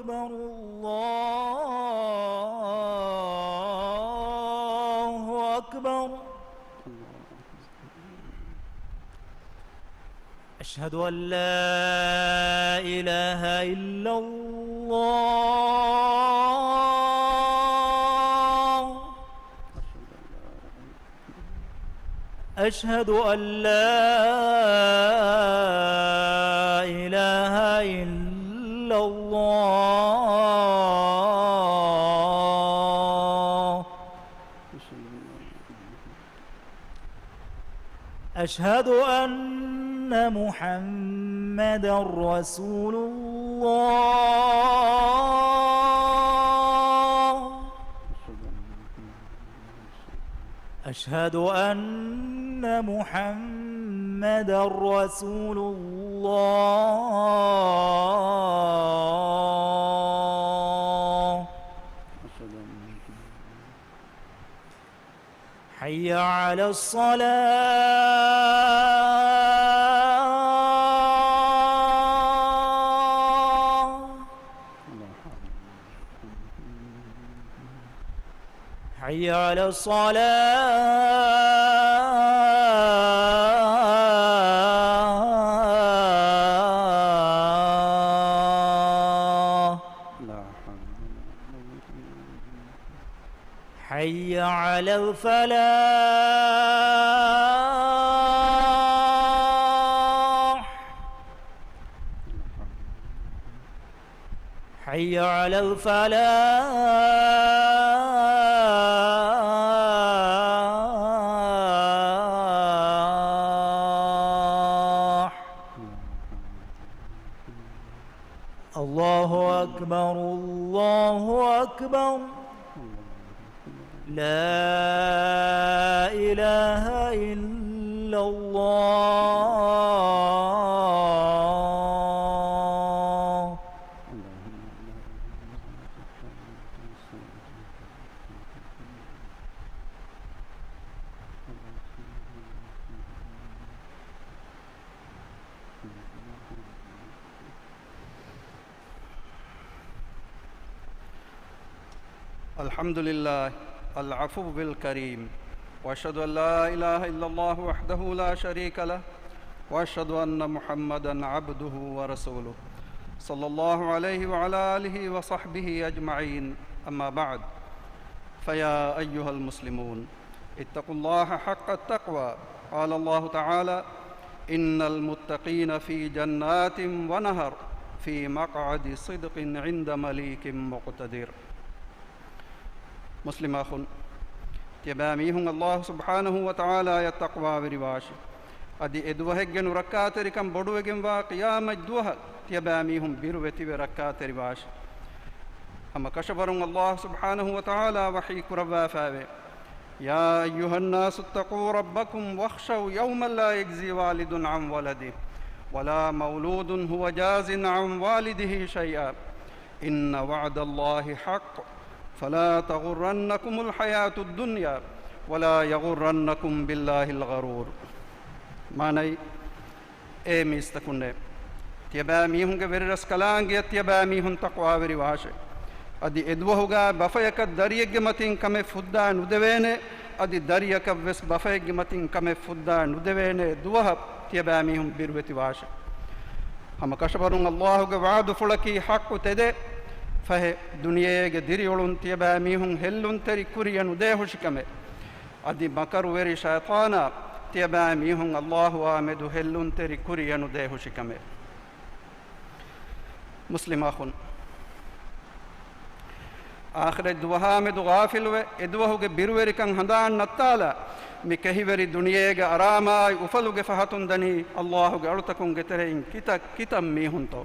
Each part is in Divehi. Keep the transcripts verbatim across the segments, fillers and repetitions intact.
أكبر، الله أكبر. أشهد أن لا إله إلا الله. أشهد أن لا إله إلا الله. أشهد أن محمدا رسول الله. أشهد أن محمدا رسول الله. حي على الصلاة. حي على الصلاة. حي على الفلاح. حي على الفلاح. الله أكبر، الله أكبر. لا إله إلا الله. الحمد لله العفو الكريم، وأشهد أن لا إله إلا الله وحده لا شريك له، وأشهد أن محمدا عبده ورسوله، صلى الله عليه وعلى آله وصحبه أجمعين، أما بعد، فيا أيها المسلمون، اتقوا الله حق التقوى. قال الله تعالى: إن المتقين في جنات ونهر، في مقعد صدق عند مليك مقتدر. މުސްލިމް އަޚުން، ތިޔަބައިމީހުން ﷲ ސުބްޙާނަހޫ ވަތަޢާލާއަށް ތަޤްވާވެރިވާށި. އަދި އެދުވަހެއްގެ ނުރައްކާތެރިކަން ބޮޑުވެގެންވާ ޤިޔާމަތް ދުވަހަށް ތިޔަބައިމީހުން ބިރުވެތިވެ ރައްކާތެރިވާށި. ހަމަ ކަށަވަރުން ﷲ ސުބްޙާނަހޫ ވަތަޢާލާ ވަޙީ ކުރައްވާފައެވެ. يا أيها الناس اتقوا ربكم واخشوا يوما لا يجزي والد عن ولده ولا مولود هو جاز عن والده شيئا إن وعد الله حق فلا تغرنكم الحياة الدنيا ولا يغرنكم بالله الغرور. މާނައީ، އޭ މީސްތަކުންނޭ! ތިޔަބައިމީހުންގެ ވެރިރަސްކަލާނގެއަށް ތިޔަބައިމީހުން ތަޤްވާވެރިވާށޭ. އަދި އެދުވަހުގަ ބަފަޔަކަށް ދަރިއެއްގެ މަތިން ކަމެއް ފުއްދާ ނުދެވޭނެ، އަދި ދަރިއަކަށްވެސް ބަފައެއްގެ މަތިން ކަމެއް ފުއްދާ ނުދެވޭނެ ދުވަހަށް ތިޔަބައިމީހުން ބިރުވެތިވާށޭ. ހަމަ ކަށަވަރުން ﷲ ގެ ވަޢުދުފުޅަކީ ޙައްޤު ތެދެއް. ފަހެ، ދުނިޔޭގެ ދިރިއުޅުން ތިޔަބައިމީހުން ހެއްލުންތެރި ކުރިޔަ ނުދޭހުށިކަމެއް. އަދި މަކަރުވެރި ޝައިޠާނާ ތިޔަބައިމީހުން ﷲއާ މެދު ހެއްލުންތެރި ކުރިޔަ ނުދޭހުށިކަމެއް. މުސްލިމް އަޚުން، އާޚިރަތް ދުވަހާ މެދު ޣާފިލުވެ، އެދުވަހުގެ ބިރުވެރިކަން ހަނދާން ނައްތާލާ، މި ކެހިވެރި ދުނިޔޭގެ އަރާމާއި އުފަލުގެ ފަހަތުން ދަނީ ﷲ ގެ އަޅުތަކުންގެ ތެރެއިން ކިތައް ކިތައް މީހުންތޯ؟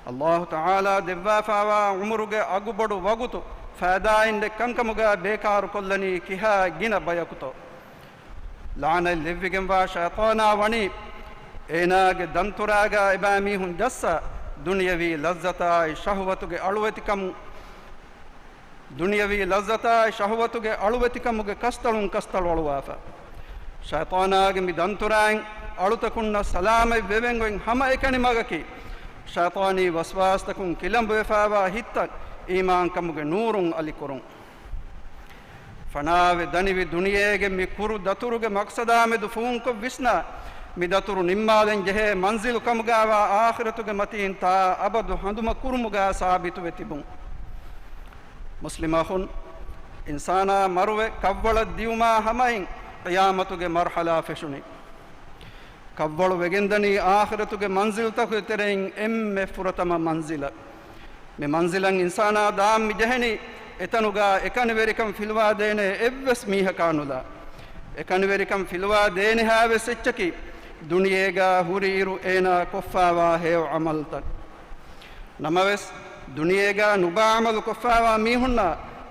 ﷲ ތަޢާލާ ދެއްވާފާވާ ޢުމުރުގެ އަގުބޮޑު ވަގުތު ފައިދާއެއް ނެތް ކަންކަމުގަ ބޭކާރުކޮށްލަނީ ކިހާ ގިނަ ބަޔަކުތޯ؟ ލަޢުނަތް ލެއްވިގެންވާ ޝައިޠާނާ ވަނީ އޭނާގެ ދަންތުރާގަ އެބައިމީހުން ޖައްސާ، ދުނިޔަވީ ލައްޒަތާއި ޝަހުވަތުގެ އަޅުވެތިކަމު، ދުނިޔަވީ ލައްޒަތާއި ޝަހުވަތުގެ އަޅުވެތިކަމުގެ ކަސްތަޅުން ކަސްތަޅު އަޅުވާފަ. ޝައިޠާނާގެ މި ދަންތުރާއިން އަޅުތަކުންނަށް ސަލާމަތް ވެވެން ގޮތް ހަމައެކަނި މަގަކީ، ޝައިޠާނީ ވަސްވާސްތަކުން ކިލަނބުވެފާވާ ހިތްތައް އީމާންކަމުގެ ނޫރުން އަލިކުރުން. ފަނާވެ ދަނިވި ދުނިޔޭގެ މި ކުރު ދަތުރުގެ މަޤްޞަދާމެދު ފޫންކޮށް ވިސްނާ، މި ދަތުރު ނިންމާލަން ޖެހޭ މަންޒިލު ކަމުގާވާ އާޚިރަތުގެ މަތީން ތާ އަބަދު ހަނދުމަ ކުރުމުގާ ސާބިތުވެ ތިބުން. މުސްލިމް އަޚުން، އިންސާނާ މަރުވެ ކަށްވަޅަށް ދިއުމާ ހަމައިން ޤިޔާމަތުގެ މަރްޙަލާ ފެށުނީ. ކަށްވަޅު ވެގެންދަނީ އާޚިރަތުގެ މަންޒިލްތަކުގެ ތެރެއިން އެންމެ ފުރަތަމަ މަންޒިލަށް. މި މަންޒިލަށް އިންސާނާ ދާން މި ޖެހެނީ، އެތަނުގާ އެކަނިވެރިކަން ފިލުވާދޭނެ އެއްވެސް މީހަކާ ނުލާ. އެކަނިވެރިކަން ފިލުވާ ދޭނެހާވެސް އެއްޗަކީ، ދުނިޔޭގާ ހުރިއިރު އޭނާ ކޮށްފާވާ ހެޔޮ ޢަމަލްތައް. ނަމަވެސް، ދުނިޔޭގާ ނުބާ ޢަމަލު ކޮށްފާވާ މީހުންނާ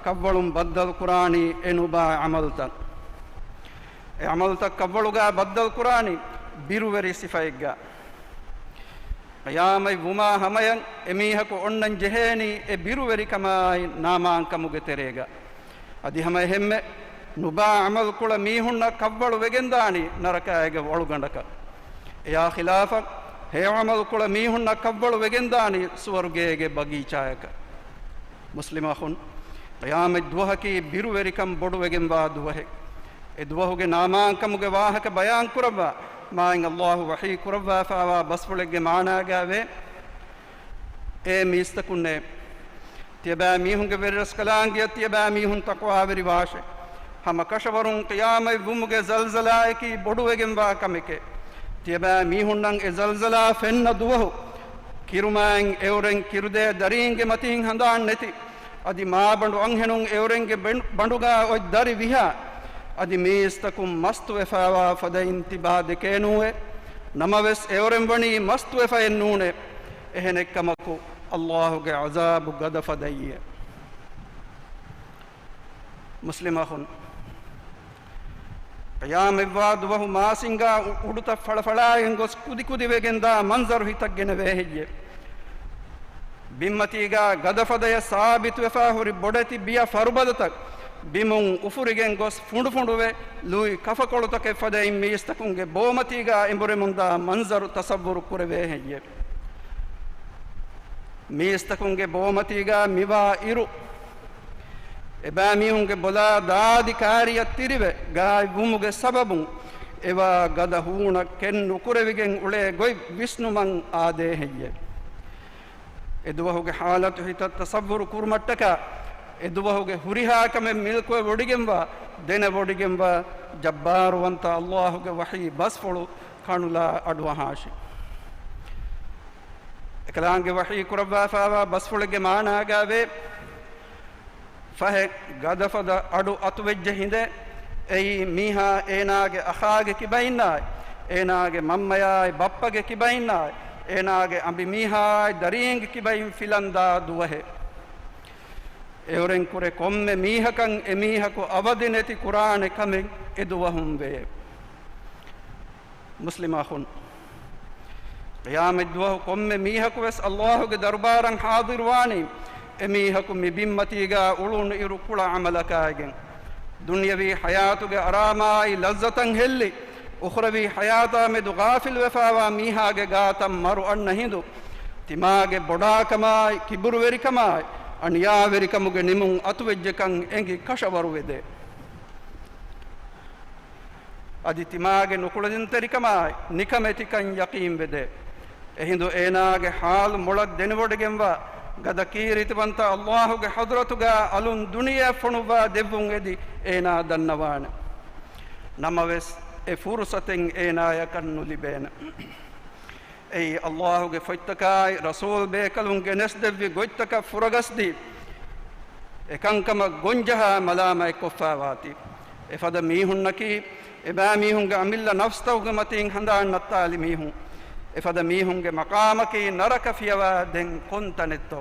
ކަށްވަޅުން ބައްދަލު ކުރާނީ އެ ނުބާ ޢަމަލްތައް. އެ ޢަމަލްތައް ކަށްވަޅުގާ ބައްދަލު ކުރާނީ ބިރުވެރި ސިފައެއްގާ. ޤިޔާމަތް ވުމާ ހަމަޔަށް އެމީހަކު އޮންނަން ޖެހޭނީ އެ ބިރުވެރިކަމާއި ނާމާންކަމުގެ ތެރޭގަ. އަދި ހަމައެހެންމެ ނުބާ ޢަމަލުކުޅަ މީހުންނަށް ކަށްވަޅު ވެގެންދާނީ ނަރަކާއިގެ ވަޅުގަނޑަކަށް. އެޔާ ޚިލާފަށް ހެޔޮ ޢަމަލުކުޅަ މީހުންނަށް ކަށްވަޅު ވެގެންދާނީ ސުވަރުގޭގެ ބަގީޗާޔަކަށް. މުސްލިމް އަޚުން، ޤިޔާމަތް ދުވަހަކީ ބިރުވެރިކަން ބޮޑުވެގެންވާ ދުވަހެއް. އެ ދުވަހުގެ ނާމާންކަމުގެ ވާހަކަ ބަޔާންކުރައްވާ، މާތް ﷲ ވަޙީ ކުރައްވާފާވާ ބަސްފުޅެއްގެ މާނާގާވޭ، އޭ މީސްތަކުންނޭ! ތިޔަބައިމީހުންގެ ވެރިރަސްކަލާނގެއަށް ތިޔަބައިމީހުން ތަޤްވާވެރިވާށެ. ހަމަ ކަށަވަރުން ޤިޔާމަތް ވުމުގެ ޒަލްޒަލާއަކީ ބޮޑުވެގެންވާ ކަމެކޭ. ތިޔަބައިމީހުންނަށް އެ ޒަލްޒަލާ ފެންނަ ދުވަހު، ކިރުމާއިން އެއުރެން ކިރުދޭ ދަރީންގެ މަތީން ހަނދާން ނެތި، އަދި މާބަނޑު އަންހެނުން އެއުރެންގެ ބެން-، ބަނޑުގާ އޮތް ދަރި ވިހާ، އަދި މީސްތަކުން މަސްތުވެފާވާ ފަދައިން ތިބާ ދެކޭނޫއޭ. ނަމަވެސް އެއުރެން ވަނީ މަސްތުވެފައެއް ނޫނޭ. އެހެނެއްކަމަކު، ﷲ ގެ ޢަޒާބު ގަދަފަދައިއޭ. މުސްލިމް އަޚުން، ޤިޔާމަތްވާ ދުވަހު މާސިންގާ އު-، އުޑުތައް ފަޅަފަޅާއިގެން ގޮސް ކުދިކުދިވެގެންދާ މަންޒަރު ހިތަށް ގެނެވޭ ހެއްޔޭ؟ ބިންމަތީގާ ގަދަފަދަޔަށް ސާބިތުވެފާ ހުރި ބޮޑެތި ބިޔަ ފަރުބަދަތައް ބިމުން އުފުރިގެން ގޮސް ފުނޑުފުނޑުވެ، ލުއި ކަފަކޮޅުތަކެއް ފަދައިން މީސްތަކުންގެ ބޯމަތީގާ އެނބުރެމުންދާ މަންޒަރު ތަޞައްވުރު ކުރެވޭ ހެއްޔޭ؟ މީސްތަކުންގެ ބޯމަތީގާ މިވާ އިރު، އެބައިމީހުންގެ ބޮލާ ދާދި ކާރިއަށް ތިރިވެ، ގާތްވުމުގެ ސަބަބުން އެވާ ގަދަ ހޫނަށް ކެތް ނުކުރެވިގެން އުޅޭ ގޮތް ވިސްނުމަށް އާދޭ ހެއްޔެވެ؟ އެދުވަހުގެ ޙާލަތު ހިތަށް ތަޞައްވުރު ކުރުމަށްޓަކާ، އެދުވަހުގެ ހުރިހާ ކަމެއް މިލްކުވެވޮޑިގެންވާ، ދެނެވޮޑިގެންވާ، ޖައްބާރުވަންތަ ﷲ ގެ ވަޙީ ބަސްފުޅު ކަނުލާ އަޑުއަހާށި. އެކަލާނގެ ވަޙީ ކުރައްވާފާވާ ބަސްފުޅެއްގެ މާނާގާވޭ، ފަހެ، ގަދަފަދަ އަޑު އަތުވެއްޖެ ހިނދެ، އެއީ މީހާ އޭނާގެ އަޚާގެ ކިބައިންނާއި، އޭނާގެ މަންމަޔާއި ބައްޕަގެ ކިބައިންނާއި، އޭނާގެ އަނބިމީހާއި ދަރީންގެ ކިބައިން ފިލަންދާ ދުވަހެއް. އެއުރެން ކުރެ ކޮންމެ މީހަކަށް އެމީހަކު އަވަދި ނެތި ކުރާނެ ކަމެއް އެދުވަހުން ވޭ. މުސްލިމް އަޚުން، ޤިޔާމަތް ދުވަހު ކޮންމެ މީހަކުވެސް ﷲ ގެ ދަރުބާރަށް ޙާޟިރުވާނީ، އެމީހަކު މި ބިންމަތީގާ އުޅުނު އިރު ކުޅަ ޢަމަލަކާއިގެން. ދުނިޔަވީ ޙަޔާތުގެ އަރާމާއި ލައްޒަތަށް ހެއްލި، އުޚްރަވީ ޙަޔާތާމެދު ޣާފިލްވެފާވާ މީހާގެ ގާތަށް މަރު އަންނަ ހިނދު، ތިމާގެ ބޮޑާކަމާއި، ކިބުރުވެރިކަމާއި، އަނިޔާވެރިކަމުގެ ނިމުން އަތުވެއްޖެކަން އެނގި ކަށަވަރުވެދޭ. އަދި ތިމާގެ ނުކުޅެދުންތެރިކަމާއި ނިކަމެތިކަން ޔަޤީންވެދޭ. އެހިނދު އޭނާގެ ޙާލު މޮޅަށް ދެނެވޮޑިގެންވާ ގަދަ ކީރިތިވަންތަ ﷲ ގެ ޙަޟްރަތުގާ އަލުން ދުނިޔެއަށް ފޮނުއްވާ ދެއްވުން އެދި އޭނާ ދަންނަވާނެ. ނަމަވެސް، އެ ފުރުޞަތެއް އޭނާޔަކަށް ނުލިބޭނެ. އެއީ ﷲ ގެ ފޮތްތަކާއި ރަސޫލް ބޭކަލުން ގެނެސްދެއްވި ގޮތްތަކަށް ފުރަގަސްދީ، އެކަންކަމަށް ގޮންޖަހާ މަލާމަތްކޮށްފާވާތީ. އެފަދަ މީހުންނަކީ، އެބައިމީހުންގެ އަމިއްލަ ނަފްސްތަކުގެ މަތީން ހަނދާން ނައްތާލި މީހުން. އެފަދަ މީހުންގެ މަޤާމަކީ ނަރަކަ ފިޔަވާ ދެން ކޮން ތަނެއްތޯ؟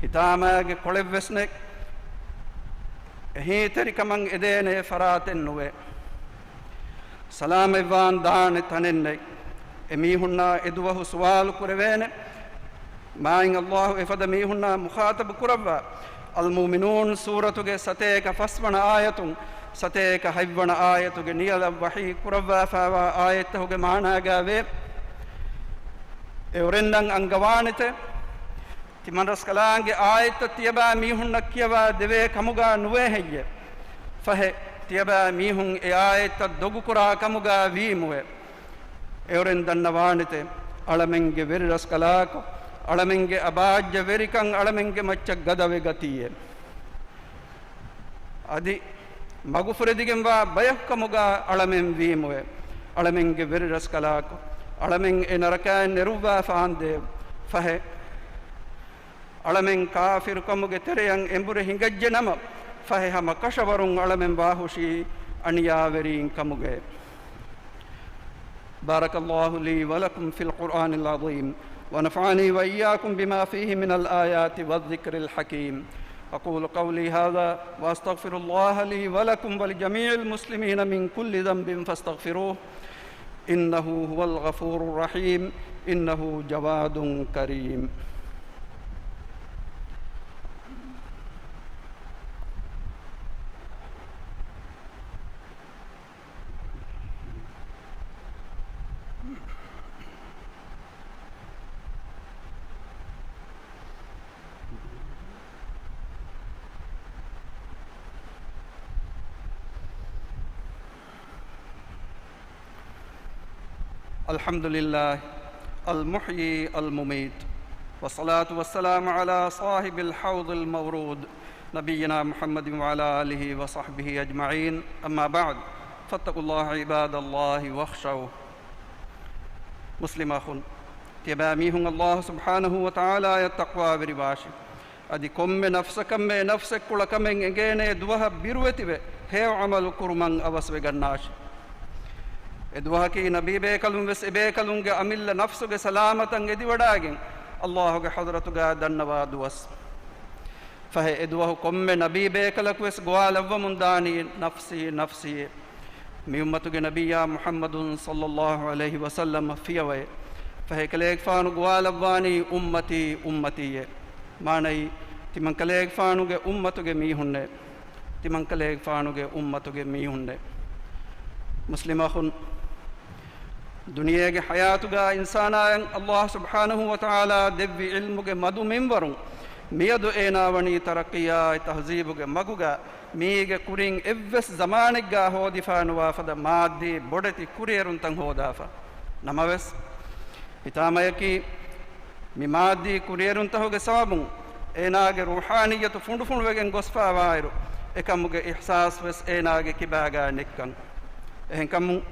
ހިތާމައިގެ ކޮޅެއްވެސް ނެތް. އެހީތެރިކަމަށް އެދޭނެ ފަރާތެއް ނުވޭ. ސަލާމަތްވާން ދާނެ ތަނެއް ނެތް. އެމީހުންނާ އެދުވަހު ސުވާލު ކުރެވޭނެ. މާތް ﷲ އެފަދަ މީހުންނާ މުޚާޠަބު ކުރައްވާ، އަލްމުއުމިނޫން ސޫރަތުގެ ސަތޭކަ ފަސްވަނަ އާޔަތުން ސަތޭކަ ހަތްވަނަ އާޔަތުގެ ނިޔަލަށް ވަޙީ ކުރައްވާފާވާ އާޔަތްތަކުގެ މާނާގާވޭ، އެ އުރެންނަށް އަންގަވާނެތެ، ތިމަންރަސްކަލާނގެ އާޔަތްތައް ތިޔަބައިމީހުންނަށް ކިޔަވާ ދެވޭ ކަމުގާ ނުވޭ ހެއްޔެ؟ ފަހެ، ތިޔަބައިމީހުން އެ އާޔަތްތައް ދޮގުކުރާ ކަމުގާ ވީމުވެ. އެއުރެން ދަންނަވާނެތެ، އަޅަމެންގެ ވެރިރަސްކަލާކޮ، އަޅަމެންގެ އަބާއްޖަ ވެރިކަން އަޅަމެންގެ މައްޗަށް ގަދަވެ ގަތީއެ. އަދި މަގުފުރެދިގެންވާ ބަޔަކުކަމުގާ އަޅަމެން ވީމުވެ. އަޅަމެންގެ ވެރިރަސްކަލާކޮ، އަޅަމެން އެ ނަރަކައިން ނެރުއްވާފާނދޭ. ފަހެ، އަޅަމެން ކާފިރުކަމުގެ ތެރެޔަށް އެނބުރި ހިނގައްޖެ ނަމަ، ފަހެ ހަމަ ކަށަވަރުން އަޅަމެން ވާހުށީ އަނިޔާވެރީން ކަމުގައެ. بارك الله لي ولكم في القرآن العظيم، ونفعني وإياكم بما فيه من الآيات والذكر الحكيم. أقول قولي هذا وأستغفر الله لي ولكم ولجميع المسلمين من كل ذنب فاستغفروه، إنه هو الغفور الرحيم، إنه جواد كريم. الحمد لله المحيي المميت، والصلاة والسلام على صاحب الحوض المورود، نبينا محمد وعلى آله وصحبه أجمعين. أما بعد، فاتقوا الله عباد الله واخشوه. މުސްލިމް އަޚުން، ތިޔަބައިމީހުން ﷲ ސުބްޙާނަހޫ ވަތަޢާލާއަށް ތަޤްވާވެރިވާށި. އަދި ކޮންމެ ނަފްސަކަށް މެ ނަފްސެއްކުޅަ ކަމެއް އެނގޭނޭ ދުވަހަށް ބިރުވެތިވެ ހެޔޮ ޢަމަލު ކުރުމަށް އަވަސްވެގަންނާށި. އެ ދުވަހަކީ ނަބީބޭކަލުން ވެސް އެބޭކަލުންގެ އަމިއްލަ ނަފްސުގެ ސަލާމަތަށް އެދިވަޑާގެން ﷲ ގެ ޙަޟްރަތުގާ ދަންނަވާ ދުވަސް. ފަހެ އެ ދުވަހު ކޮންމެ ނަބީބޭކަލަކު ވެސް ގޮވާލައްވަމުން ދާނީ ނަފްސީ ނަފްސީއޭ. މި އުއްމަތުގެ ނަބިއްޔާ މުޙައްމަދު ޞައްލައްލާހު ޢަލައިހި ވަސައްލަމަ ފިޔަވައޭ. ފަހެ ކަލޭގެފާނު ގޮވާލައްވާނީ އުއްމަތީ އުއްމަތީއޭ. މާނައީ، ތިމަން ކަލޭގެފާނުގެ އުއްމަތުގެ މީހުންނޭ. ތިމަން ކަލޭގެފާނުގެ އުއްމަތުގެ މީހުންނޭ. މުސްލިމް އަޚުން، ދުނިޔޭގެ ޙަޔާތުގާ އިންސާނާއަށް ﷲ ސުބްޙާނަހޫ ވަތަޢާލާ ދެއްވި ޢިލްމުގެ މަދު މިންވަރުން މިއަދު އޭނާ ވަނީ ތަރައްޤީއާއި ތަހްޒީބުގެ މަގުގާ މީގެ ކުރިން އެއްވެސް ޒަމާނެއްގާ ހޯދިފާނުވާ ފަދަ މާއްދީ ބޮޑެތި ކުރިއެރުންތައް ހޯދާފަ. ނަމަވެސް، ހިތާމަޔަކީ، މި މާއްދީ ކުރިއެރުންތަހުގެ ސަބަބުން އޭނާގެ ރޫޙާނިއްޔަތު ފުނޑުފުނޑުވެގެން ގޮސްފާވާއިރު، އެކަމުގެ އިޙްސާސް ވެސް އޭނާގެ ކިބާގާ ނެތްކަން. އެހެންކަމުން،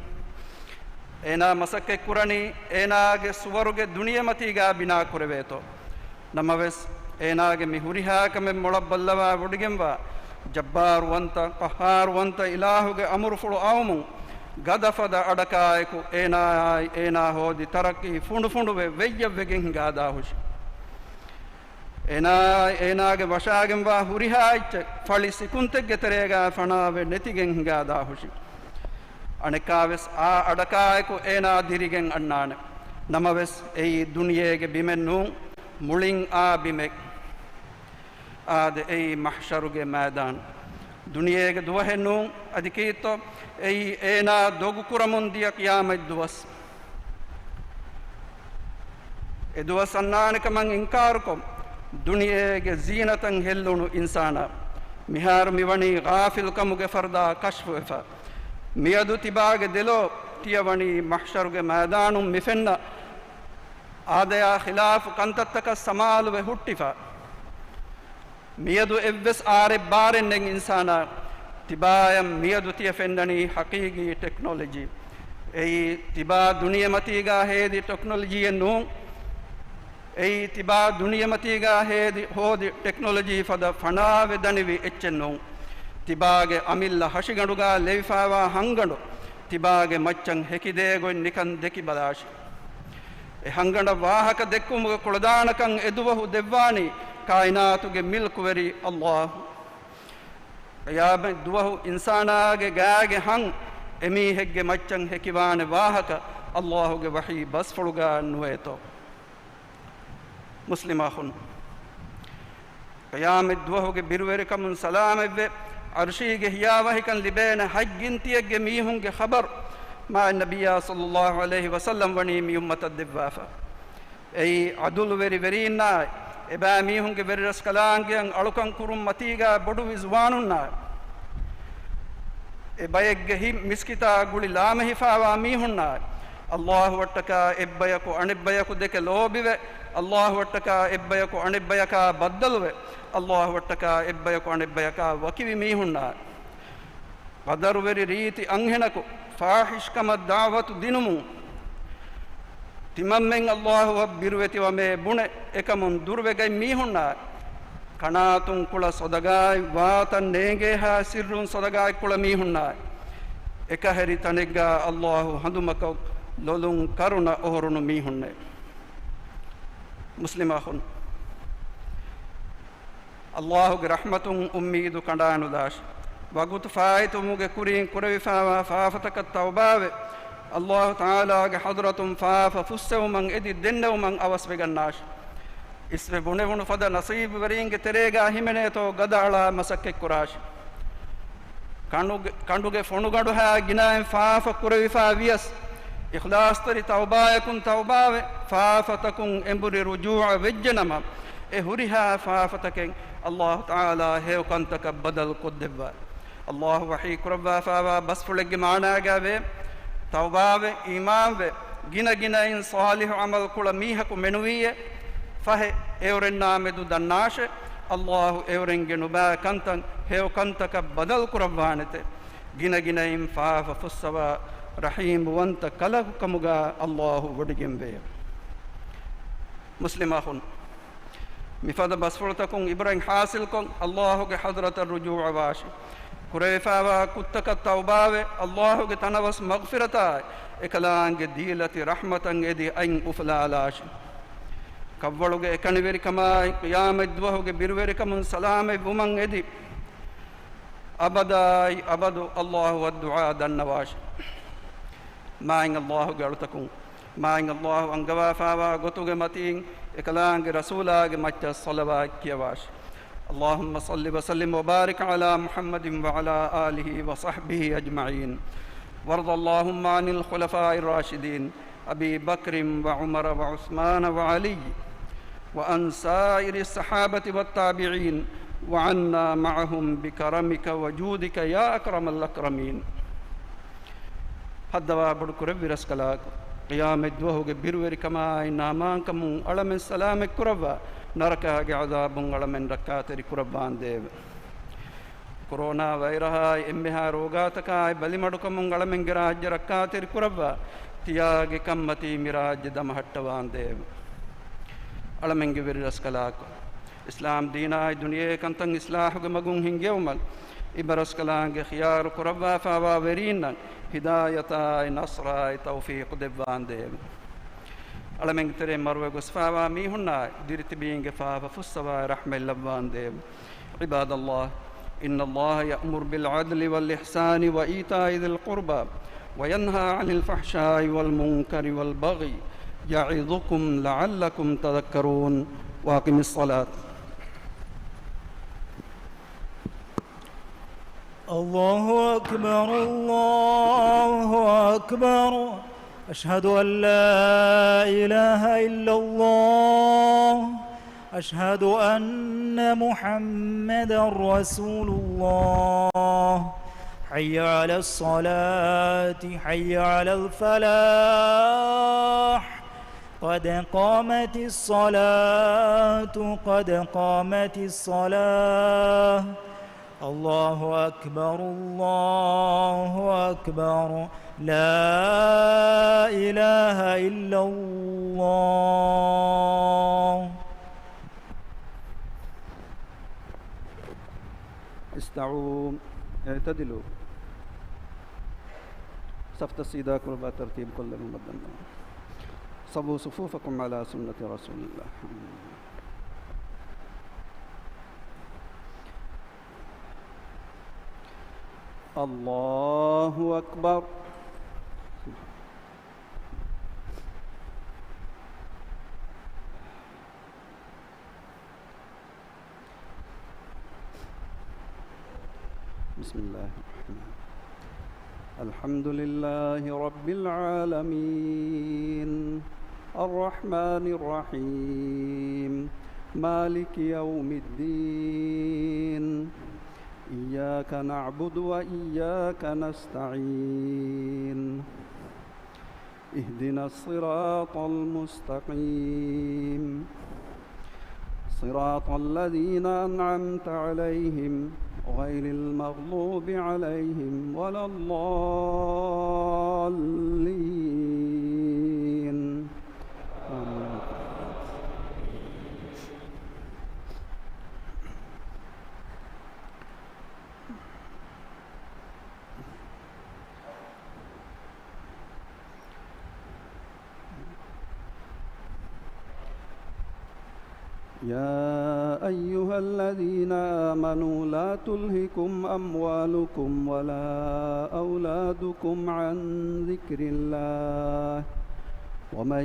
އޭނާ މަސައްކަތްކުރަނީ އޭނާގެ ސުވަރުގެ ދުނިޔެމަތީގާ ބިނާކުރެވޭތޯ. ނަމަވެސް، އޭނާގެ މި ހުރިހާ ކަމެއް މޮޅަށް ބައްލަވާ ވޮޑިގެންވާ ޖައްބާރުވަންތަ، ޤައްހާރުވަންތަ އިލާހުގެ އަމުރުފުޅު އައުމުން، ގަދަފަދަ އަޑަކާއެކު އޭނާއާއި އޭނާ ހޯދި ތަރައްޤީ ފުނޑުފުނޑުވެ ވެއްޔަށްވެގެން ހިނގާދާހުށި. އޭނާއާއި އޭނާގެ ވަށާގެންވާ ހުރިހާ އެއްޗެއް ފަޅި ސިކުންތެއްގެ ތެރޭގާ ފަނާވެ ނެތިގެން ހިނގާދާހުށި. އަނެއްކާވެސް އާ އަޑަކާއެކު އޭނާ ދިރިގެން އަންނާނެ. ނަމަވެސް، އެއީ ދުނިޔޭގެ ބިމެއް ނޫން، މުޅިން އާ ބިމެއް. އާދެ، އެއީ މަޙްޝަރުގެ މައިދާން. ދުނިޔޭގެ ދުވަހެއް ނޫން، އަދި ކީއްތޯ؟ އެއީ އޭނާ ދޮގުކުރަމުން ދިޔަ ޤިޔާމަތް ދުވަސް. އެ ދުވަސް އަންނާނެ ކަމަށް އިންކާރުކޮށް، ދުނިޔޭގެ ޒީނަތަށް ހެއްލުނު އިންސާނާ، މިހާރު މިވަނީ ޣާފިލްކަމުގެ ފަރުދާ ކަޝްފުވެފަ. މިއަދު ތިބާގެ ދެލޯ ތިޔަވަނީ މަޙްޝަރުގެ މައިދާނުން މިފެންނަ އާދަޔާ ޚިލާފު ކަންތައްތަކަށް ސަމާލުވެ ހުއްޓިފަ. މިއަދު އެއްވެސް އާރެއް ބާރެއް ނެތް އިންސާނާ، ތިބާޔަށް މިއަދު ތިޔަ ފެންނަނީ ޙަޤީޤީ ޓެކްނޮލޮޖީ. އެއީ ތިބާ ދުނިޔެމަތީގާ ހޭދި ޓެކްނޮލޮޖީއެއް ނޫން. އެއީ ތިބާ ދުނިޔެމަތީގާ ހޭދި ހޯދި ޓެކްނޮލޮޖީ ފަދަ ފަނާވެ ދަނިވި އެއްޗެއް ނޫން. ތިބާގެ އަމިއްލަ ހަށިގަނޑުގާ ލެވިފާވާ ހަންގަނޑު ތިބާގެ މައްޗަށް ހެކިދޭގޮތް ނިކަން ދެކިބަލާށި. އެ ހަންގަނޑަށް ވާހަކަ ދެއްކުމުގެ ކުޅަދާނަކަން އެދުވަހު ދެއްވާނީ ކާއިނާތުގެ މިލްކުވެރި ﷲ. ޤިޔާމަތް ދުވަހު އިންސާނާގެ ގާގެ ހަން އެމީހެއްގެ މައްޗަށް ހެކިވާނެ ވާހަކަ ﷲ ގެ ވަޙީ ބަސްފުޅުގާ ނުވޭތޯ؟ މުސްލިމް އަޚުން، ޤިޔާމަތް ދުވަހުގެ ބިރުވެރިކަމުން ސަލާމަތްވެ، ޢަރުޝީގެ ހިޔާވަހިކަން ލިބޭނެ ހަތް ގިންތިއެއްގެ މީހުންގެ ޚަބަރު މާތް ނަބިއްޔާ ޞައްލައްލާހު ޢަލައިހި ވަސައްލަމް ވަނީ މި އުއްމަތަށް ދެއްވާފަ. އެއީ ޢަދުލުވެރި ވެރީންނާއި، އެބައިމީހުންގެ ވެރިރަސްކަލާނގެއަށް އަޅުކަން ކުރުން މަތީގާ ބޮޑުވި ޒުވާނުންނާއި، އެ ބައެއްގެ ހިތް މިސްކިތާ ގުޅި ލާމެހިފާވާ މީހުންނާއި، ﷲ އަށްޓަކާ އެއްބަޔަކު އަނެއްބަޔަކު ދެކެ ލޯބިވެ، ﷲ އަށްޓަކާ އެއްބަޔަކު އަނެއްބަޔަކާ ބައްދަލުވެ، ﷲ އަށްޓަކާ އެއްބަޔަކު އަނެއްބަޔަކާ ވަކިވި މީހުންނާއި، ޤަދަރުވެރި ރީތި އަންހެނަކު ފާޙިޝްކަމަށް ދަޢުވަތު ދިނުމުން، ތިމަންމެން ﷲ އަށް ބިރުވެތިވަމޭ ބުނެ، އެކަމުން ދުރުވެގަތް މީހުންނާއި، ކަނާތުން ކުޅަ ޞަދަޤާތް ވާތަން ނޭނގޭހާ ސިއްރުން ޞަދަޤާތް ކުޅަ މީހުންނާއި، އެކަހެރި ތަނެއްގާ ﷲ ހަނދުމަކޮށް ލޮލުން ކަރުނަ އޮހޮރުނު މީހުންނޭ. މުސްލިމް އަޚުން، ﷲގެ ރަޙްމަތުން އުއްމީދު ކަނޑާނުލާށި. ވަގުތު ފާއިތުވުމުގެ ކުރިން ކުރެވިފާވާ ފާފަތަކަށް ތައުބާވެ، ﷲ ތަޢާލާގެ ޙަޟްރަތުން ފާފަ ފުއްސެވުމަށް އެދި ދެންނެވުމަށް އަވަސްވެގަންނާށި. އިސްވެ ބުނެވުނު ފަދަ ނަޞީބުވެރީންގެ ތެރޭގާ ހިމެނޭތޯ ގަދައަޅާ މަސައްކަތްކުރާށި. ކަނޑުގެ، ކަނޑުގެ ފޮނުގަނޑުހާ ގިނައިން ފާފަ ކުރެވިފާ ވިޔަސް، އިޚްލާޞްތެރި ތައުބާޔަކުން ތައުބާވެ، ފާފަތަކުން އެނބުރި ރުޖޫޢަ ވެއްޖެނަމަ، އެ ހުރިހާ ފާފަތަކެއް ﷲ ތަޢާލާ ހެޔޮކަންތަކަށް ބަދަލު ކޮށްދެއްވާ. ﷲ ވަޙީ ކުރައްވާފާވާ ބަސްފުޅެއްގެ މާނާގައިވޭ، ތައުބާވެ، އީމާންވެ، ގިނަގިނައިން ޞާލިޙު ޢަމަލު ކުޅަ މީހަކު މެނުވީއޭ، ފަހެ، އެއުރެންނާމެދު ދަންނާށޭ، ﷲ އެއުރެންގެ ނުބައި ކަންތައް ހެޔޮ ކަންތަކަށް ބަދަލު ކުރައްވާނެތެ. ގިނަގިނައިން ފާފަ ފުއްސަވާ ރަޙީމުވަންތަ ކަލަކު ކަމުގާ ﷲ ވޮޑިގެންވޭ. މުސްލިމް އަޚުން، މިފަދަ ބަސްފުޅުތަކުން އިބްރަތް ޙާޞިލްކޮށް، ﷲގެ ޙަޟްރަތަށް ރުޖޫޢަވާށި. ކުރެވިފާވާ ކުށްތަކަށް ތައުބާވެ، ﷲގެ ތަނަވަސް މަޣްފިރަތާއި، އެކަލާނގެ ދީލަތި ރަޙްމަތަށް އެދި އަތް އުފުލާލާށި. ކަށްވަޅުގެ އެކަނިވެރިކަމާއި، ޤިޔާމަތްދުވަހުގެ ބިރުވެރިކަމުން ސަލާމަތްވުމަށް އެދި، އަބަދާއި އަބަދު ﷲ އަށް ދުޢާ ދަންނަވާށި. މާތް ﷲގެ އަޅުތަކުން، މާތް ﷲ އަންގަވާފާވާ ގޮތުގެ މަތީން އެކަލާނގެ ރަސޫލާގެ މައްޗަށް ޞަލަވާތް ކިޔަވާށި. اللهم صل وسلم وبارك على محمد وعلى آله وصحبه أجمعين. وارض اللهم عن الخلفاء الراشدين أبي بكر وعمر وعثمان وعلي وعن سائر الصحابة والتابعين وعنا معهم بكرمك وجودك يا أكرم الأكرمين. ހައްދަވާ ބޮޑު ކުރެއްވި ރަސްކަލާކޮ، ޤިޔާމަތްދުވަހުގެ ބިރުވެރިކަމާއި ނާމާންކަމުން އަޅަމެން ސަލާމަތް ކުރައްވާ، ނަރަކާގެ ޢަޛާބުން އަޅަމެން ރައްކާތެރި ކުރައްވާނދޭވެ. ކޮރޯނާ ވައިރަހާއި އެންމެހާ ރޯގާތަކާއި ބަލިމަޑުކަމުން އަޅަމެންގެ ރާއްޖެ ރައްކާތެރި ކުރައްވާ، ތިޔާގެ ކަންމަތީ މި ރާއްޖެ ދަމަހައްޓަވާނދޭވެ. އަޅަމެންގެ ވެރި ރަސްކަލާކޮ، އިސްލާމް ދީނާއި ދުނިޔޭ ކަންތައް އިސްލާހުގެ މަގުން ހިންގެވުމަށް އިބަރަސްކަލާނގެ ޚިޔާރު ކުރައްވާފާވާ ވެރީންނަށް ހިދާޔަތާއި ނަޞްރާއި ތައުފީޤު ދެއްވާނދޭވެ. އަޅަމެންގެ ތެރެއިން މަރުވެ ގޮސްފާވާ މީހުންނާއި ދިރިތިބީންގެ ފާފަ ފުއްސަވާ ރަޙްމަތް ލައްވާނދޭވެ. عباد الله، إن الله يأمر بالعدل والإحسان وإيتاء ذي القربى وينهى عن الفحشاء والمنكر والبغي يعظكم لعلكم تذكرون. وأقم الصلاة. الله أكبر، الله أكبر. أشهد أن لا إله إلا الله. أشهد أن محمدا رسول الله. حي على الصلاة، حي على الفلاح. قد قامت الصلاة، قد قامت الصلاة. الله أكبر، الله أكبر، لا إله إلا الله. استووا، اعتدلوا. ސަފްތައް ސީދާ ކުރައްވާ ތަރުތީބު ކޮށްލެވުމަށް ދަންނަވަން. سووا صفوفكم على سنة رسول الله. الله أكبر. بسم الله الرحمن الرحيم. الحمد لله رب العالمين. الرحمن الرحيم. مالك يوم الدين. إياك نعبد وإياك نستعين. اهدنا الصراط المستقيم. صراط الذين أنعمت عليهم غير المغضوب عليهم ولا الضالين. آمين. يا أيها الذين آمنوا لا تلهكم أموالكم ولا أولادكم عن ذكر الله، ومن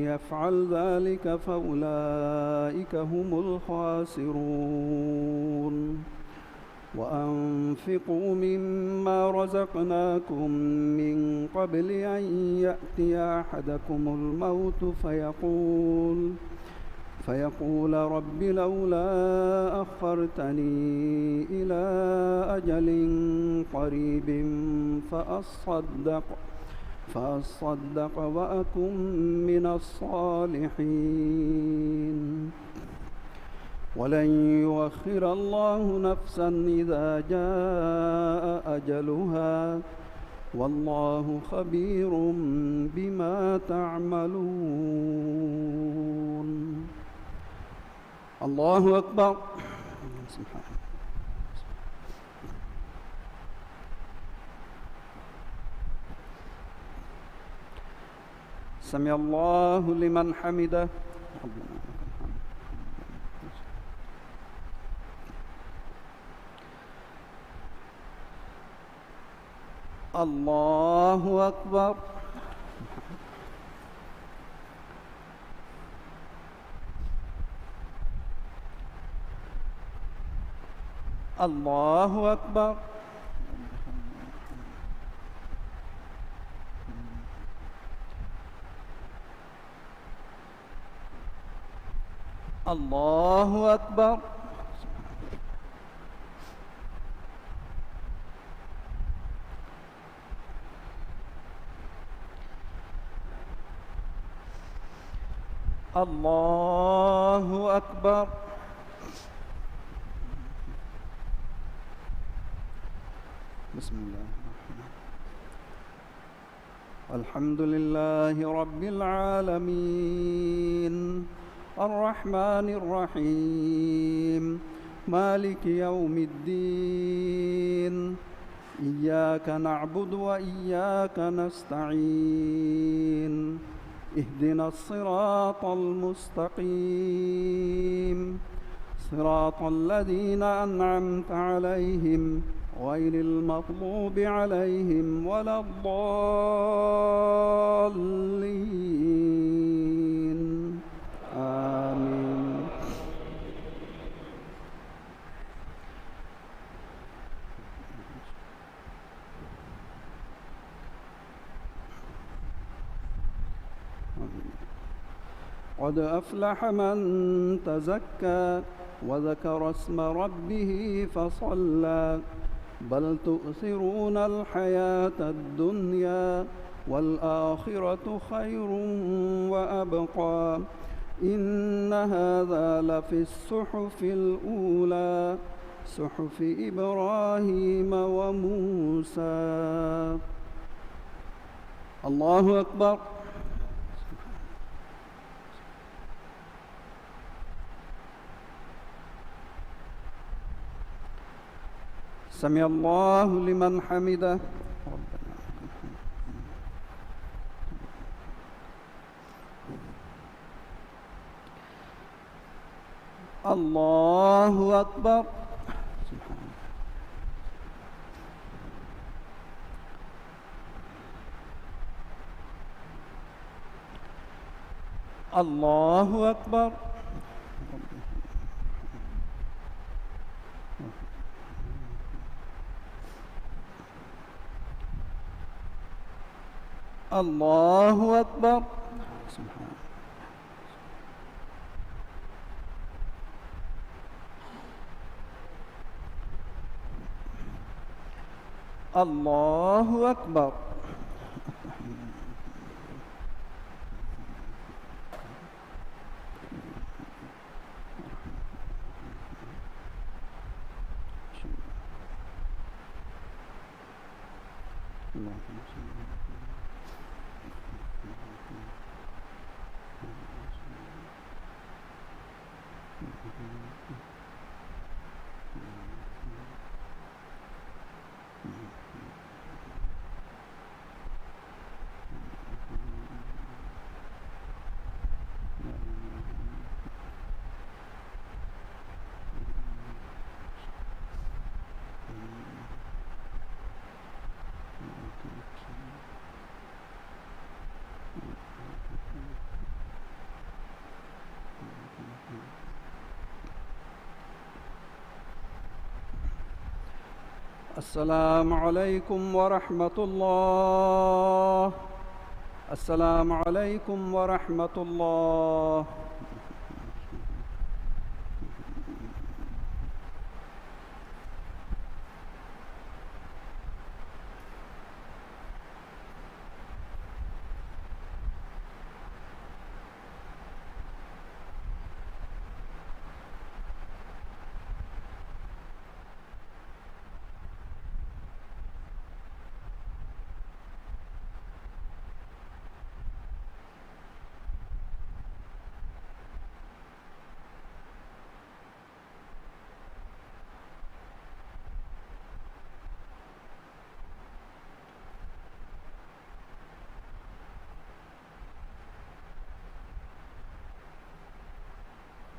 يفعل ذلك فأولئك هم الخاسرون. وأنفقوا مما رزقناكم من قبل أن يأتي أحدكم الموت فيقول، فيقول رب لولا أخرتني إلى أجل قريب فأصدق، فأصدق وأكن من الصالحين. ولن يؤخر الله نفسا إذا جاء أجلها، والله خبير بما تعملون. الله أكبر. سبحان الله. سمع الله لمن حمده. الله أكبر. الله أكبر. الله أكبر. الله أكبر. بسم الله الرحمن الرحيم. الحمد لله رب العالمين. الرحمن الرحيم. مالك يوم الدين. إياك نعبد وإياك نستعين. اهدنا الصراط المستقيم. صراط الذين أنعمت عليهم غير المغضوب عليهم ولا الضالين. آمين. قد أفلح من تزكى وذكر اسم ربه فصلى. بل تؤثرون الحياة الدنيا والآخرة خير وأبقى. إن هذا لفي الصحف الأولى. صحف إبراهيم وموسى. الله أكبر. سمع الله لمن حمده. الله أكبر. الله أكبر. الله أكبر. سبحان الله. الله أكبر. السلام عليكم ورحمة الله. السلام عليكم ورحمة الله.